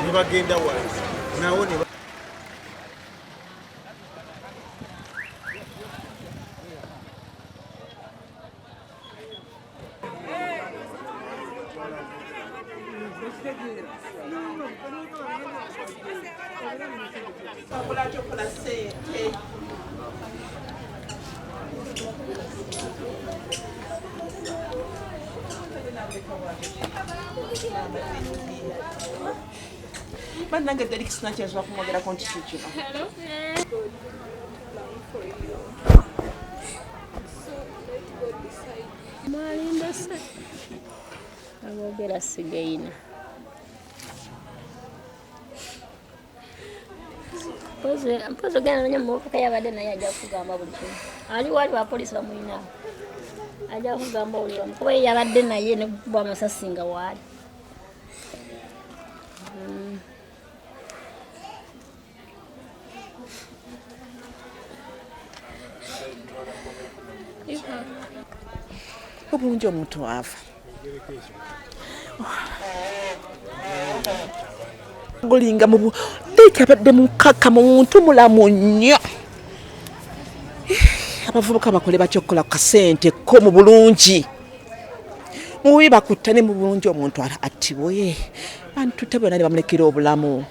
Nebagenda wala nawo. Bannange, Derek sinakyasobola kumwogerako nti kikino. Mwalindose aboogera sigayina. Mpozi ogenda nonya muvubuka yabadde naye, ajja kugamba buli kimu. Ali wali wa poliisi bamulina, ajja kugamba buli wamu kuba ye yabadde naye nekukuba amasasi nga waali. Obulungi omuntu ava gulinga mu Derek abadde mukaka, muntu mulamu nnyo. Abavubuka bakole batya okukola ku kasente ko mu bulungi? Mububi bakutta, ne mu bulungi omuntu attibwe. Bantu te bonna ne bamulekera obulamu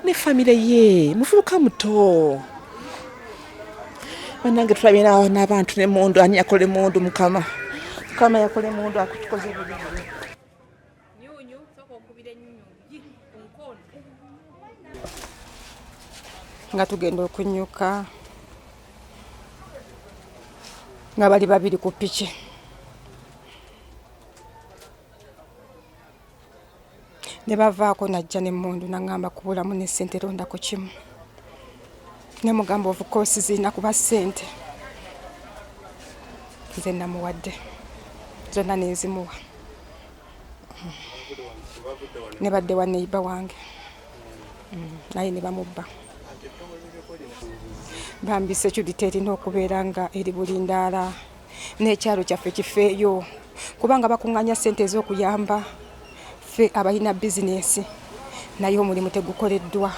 ne famire ye. Muvubuka muto, bannange, tulabye n'abantu nemundu. Ani yakola emundu? Mukama, Mukama yakola emundu, akutukoze bubi. Nyunyu, sooka okubira ennyunyu gi ku nkono. Nga tugenda okunyuka nga bali babiri ku piki, ne bavaako najja nemmundu, naŋŋamba kubulamu ne ssente, londako kimu. Ne mugamba, of course zirina kuba ssente. Nze namuwadde zonna nenzimuwa, ne badde wa neighbor wange, naye ne bamubba. Bambi, security erina okubeera nga eri buli ndaala n'ekyalo kyaffe kifeeyo, kubanga bakuŋŋaanya ssente ez'okuyamba ffe abalina bizinesi, naye omulimu tegukoleddwa,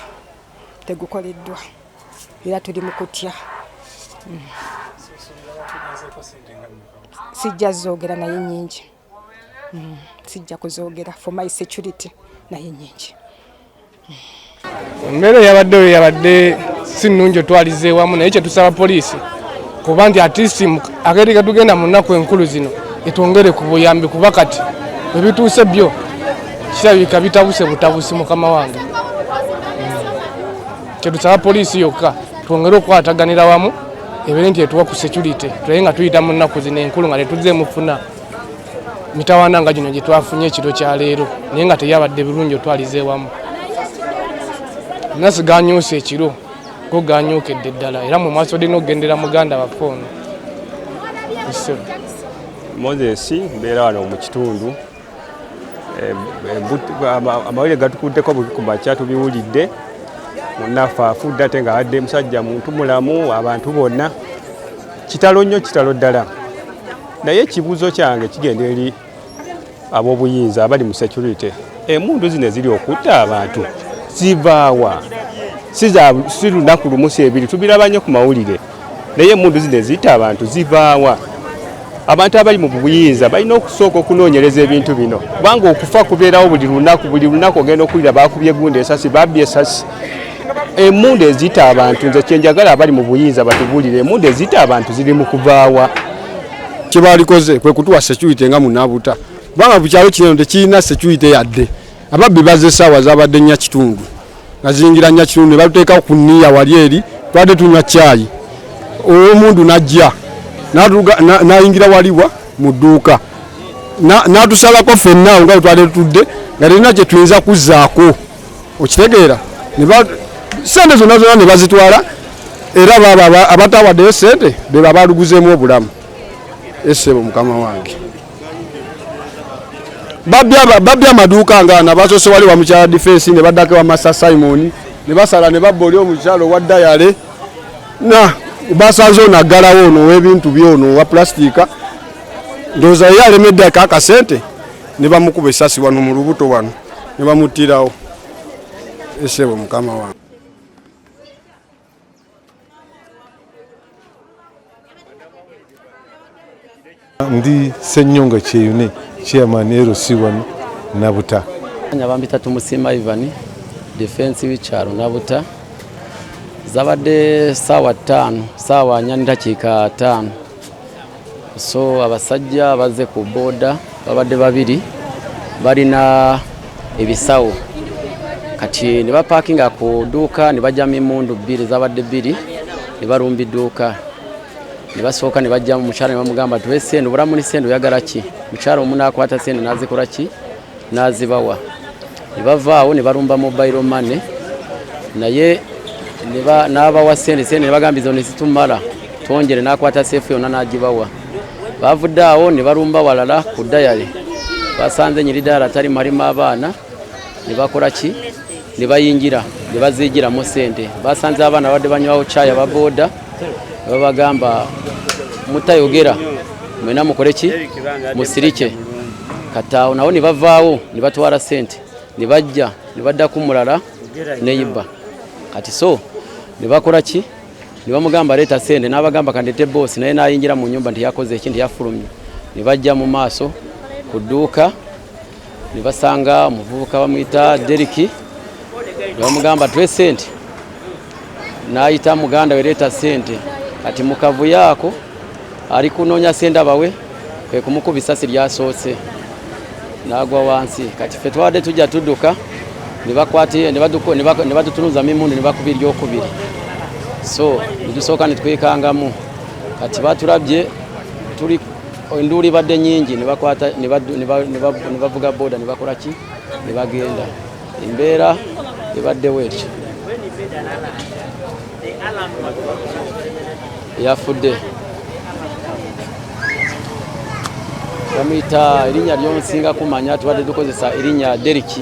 tegukoleddwa, era tuli mu kutya. Sijja zoogera, naye nnyingi. Sijja kuzoogera for my security, naye nnyingi. Embeera eyabaddeyo yabadde si nnungi otwaliza ewamu, naye kyetusaba poliisi kuba nti at least akeri ketugenda mu nnaku enkulu zino etwongere ku buyambi, kuba kati bwe bituuse byo kirabika bitabuse butabusi. Mukama wange, kyetusaba poliisi yokka twongere okukwataganira wamu, ebeere nti etuwa ku security, tulabe nga tuyita mu nnaku zino enkulu nga tetuzzeemu funa mitawaana nga gino gye twafunye ekiro kya leero, naye nga teyabadde birungi otwaliza ewamu. Nasi ganyuuse ekiro, go ganyuukedde ddala, era mwe mwasobodde n'okugendera muganda waffe ono. Ssebo. Moses, mbeera wano mu kitundu. Amawulire gatukuddeko bubi ku makya, tubiwulidde, munnaffe afudde, ate nga abadde musajja muntu mulamu abantu bonna. Kitalo nnyo, kitalo ddala. Naye ekibuuzo kyange kigenda eri ab'obuyinza abali mu security: emundu zino eziri okutta abantu zivaawa? Si lunaku lumu, si ebiri, tubiraba nnyo ku mawulire, naye emundu zino ezitta abantu zivaawa? Abantu abali mu buyinza balina okusooka okunoonyereza ebintu bino, kubanga okufa kubeerawo buli lunaku. Buli lunaku ogenda okuwulira bakubye gundi esasi, babbye esasi. Emundu ezitta abantu, nze kyenjagala abali mu buyinza batubuulire, emundu ezitta abantu ziri mu kuvaawa? Kyebalikoze kwe kutuwa security nga munabuta, kubanga ku kyalo kino tekirina security yadde. Ababbi bazze essaawa zabadde 4:15, nga ziyingira 4:15, ne batuteekako ku nniya wali eri twadde tunywa caayi. Omundu najja n'ayingira waliwa mu dduuka, n'atusalako ffenna awo nga bwe twali tutudde, nga terina kye tuyinza kuzzaako. Okitegeera? Sente zonna zonna ne bazitwala, era baaba abatawaddeyo sente be babaluguzeemu obulamu. Essebo, mukama wange. Babbye amaduuka nga ana, basoose wali wa mukyala Defense, ne baddako wa Masa Simon, ne basala ne babba oli omukyala owa Dayale, na basanze ono aggalawo ono ow'ebintu byono owa pulasitiika, ndowooza ye alemeddeko akasente, ne bamukuba essasi wano mu lubuto wano ne bamuttirawo. Esebo mukama wange. Ndi Ssenyonga Kyeyune, chairman LC1 Nabuta. Bambita Tumusiima Ivan, defense w'ikyalo Nabuta. Zabadde saawa 5, saawa 4:05. So abasajja bazze ku boda babadde babiri, balina ebisawo. Kati ne bapakinga ku dduuka ne bajjamu emmundu bbiri, zabadde bbiri, ne balumba edduuka. Ne basooka ne bajjamu mukyala ne bamugamba tuwe ssente, obulamu ni ssente oyagala ki? Mukyala omu n'akwata ssente n'azikola ki? N'azibawa. Ne bavaawo ne balumba mobile money, naye n'abawa ssente, ssente ne bagamba izo ne zitumala, twongere, n'akwata seefu yonna n'agibawa. Bavudde awo ne balumba walala ku dayale, basanze nyiri dayale atali mulimu abaana, ne bakola ki? Ne bayingira ne baziigiramu ssente. Basanze abaana babadde banywawo caayi aba booda, ne babagamba mutayogera mwena mukole ki? Musirike. Kati awo nabo ne bavaawo ne batwala ssente, ne bajja ne badda ku mulala neyiba. Kati so ne bakola ki? Ne bamugamba leeta ssente, n'abagamba kandete boosi, naye n'ayingira mu nnyumba nti yakoze eki, nti yafulumye. Ne bajja mu maaso ku dduuka ne basanga omuvubuka bamuyita Deriki, ne bamugamba tuwe ssente, n'ayita muganda we leeta ssente. Kati mu kavuyo ako ali kunoonya ssente abawe, kwe kumukuba essasi lyasoose n'agwa wansi. Kati ffe twabadde tujja tudduka, ne bakwata ne badutunuzamu emmundu ne bakuba eryokubiri. So ne tusooka ne twekangamu. Kati batulabye tuli enduulu ebadde nnyingi, ne bakwata ne bavuga boda ne bakola ki? Ne bagenda. Embeera ebaddewo etyo. Yafudde bamuyita erinnya lyonsinga kumanya, tubadde tukozesa erinnya Deriki.